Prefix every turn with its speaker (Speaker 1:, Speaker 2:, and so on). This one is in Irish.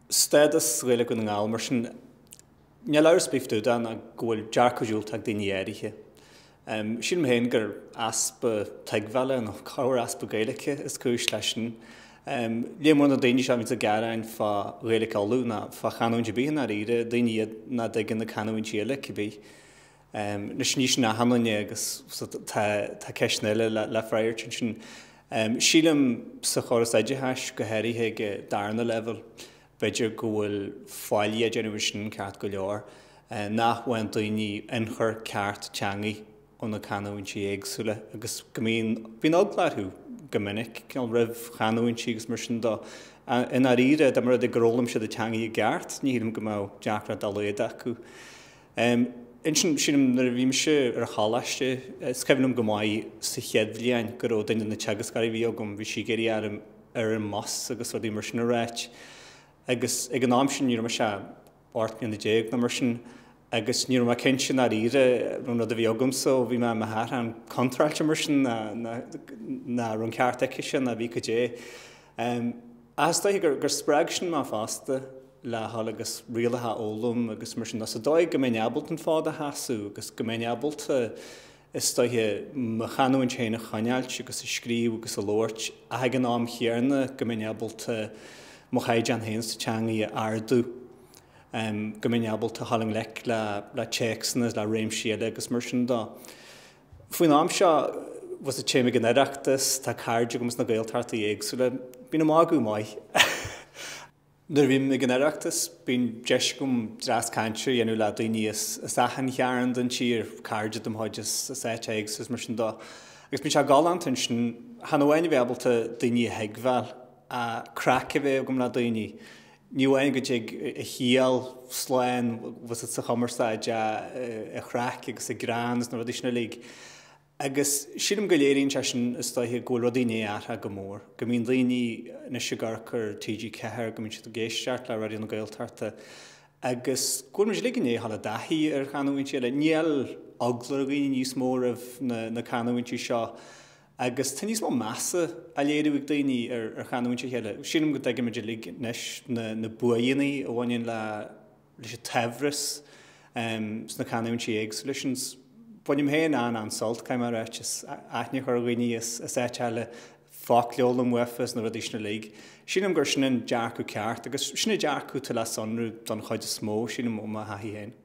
Speaker 1: Stádas Ghaeilge Dhún na nGall mar sin, níl amhras ar bith fá dtaobh de ná go bhfuil dearcadh diúltach ag daoine áirithe. Sílim féin gur easpa tuigbheála nó corruair easpa Gaeilge is cúis leis sin. Léar mór na daoine seo a bhíonns ag gearáin fá Ghaeilge Uladh ná fá chanúint ar bith i ndáiríre, daoine iad nach dtuigeann na canúintí eile cibé. Anois ní sin achan duine agus tá ceisteanna eile le freagairt ansin. Sílim sa chóras oideachais, go háirithe ag an darna leibhéal, b'fhéidir go bhfuil faillí á déanamh ansin ceart go leor, nach bhfaigheann daoine ionchur ceart teangaidh ó na canúintí éagsúla agus go mbíonn, bíonn eagla orthu go minic, cineál roimh chanúintí agus mar sin de. I ndáiríre, dá mba rud é gur fhoghlaim siad an teangaidh i gceart, ní shílim go mbeadh deacracht dá laghad acu. Ansin, sílim, nuair a bhí mise ar choláiste, is cuimhin liom go maith sa chéad bhliain go raibh duine de na teagascóirí a bhí agam, bhí sí ag iarraidh orm ar an mbus agus rudaí mar sin a ráit. Agus ag an am sin ní raibh mise ach 18 mbliana nó mar sin agus ní raibh mé cinnte i ndáiríre raibh an rud a bhí agamsa ó bhí mé i mo sheachrán contráilte mar sin ná raibh an ceart aici-se ná bhí cad é. Ach is dóiche gur spreag sin mé fosta le dhul agus rialacha a fhoghlaim agus mar sin de, sa dóigh go mbeinn ábalta an fód a sheasamh agus go mbeinn ábalta, is dóiche, mo chanúint féin a choinneáilt agus a scríobh agus a labhairt ach ag an am chéanna go mbeinn ábalta mo chaighdeán féin sa teangaidh a ardú, go mbeinn ábalta a dhul i ngleic le téacsanna, le réimsí eile agus mar sin de. Faoin am seo, bhfuil a fhios agat, téim ag an Oireachtas, tá cairde agam sna Gaeltachtaí éagsúla, bíonn an magadh maith. Nuair a bhím ag an Oireachtas, bíonn deis agam dreas cainte a dhéanamh le daoine as achan chearn den tír, cairde de mo chuid as áit éagsúla is mar sin de. Agus bíonn sé galánta ansin, chan amháin a bheith ábalta daoine a thuigbheáil, ach craic a bheith agam le daoine. Ní amháin go dtig a chiall slán bhfuil a fhios agat sa chumarsáid, a chraic agus a greann is na rudaí sin uilig. Agus sílim go léiríonn sé sin is dóiche go bhfuil rudaí i ndiaidh athrú go mór, go mbíonn daoine anois ag amharc ar TG4, go mbíonn siad ag éisteacht le Raidió na Gaeltachta agus go bhfuil muid uilig i ndiaidh a dhul i dtaithí ar chanúintí eile. Níl eagla ar dhaoine níos mó roimh na canúintí seo Agus tá níos mó measa á léiriú ag daoine ar chanúint a chéile. Sílim go dtuigeann muid uilig anois na buanna a bhaineann leis an tsaibhreas sna canúintí éagsúla sin. Bainim féin an-an-sult, caithfidh mé a ráit, as aithne a chur ar dhaoine as áit eile, focla a fhoghlaim uafa is na rudaí sin uilig. Sílim gur sin an dearcadh ceart agus sin an dearcadh atá le sonrú don chuid is mó, sílim, ó mo thaithí féin.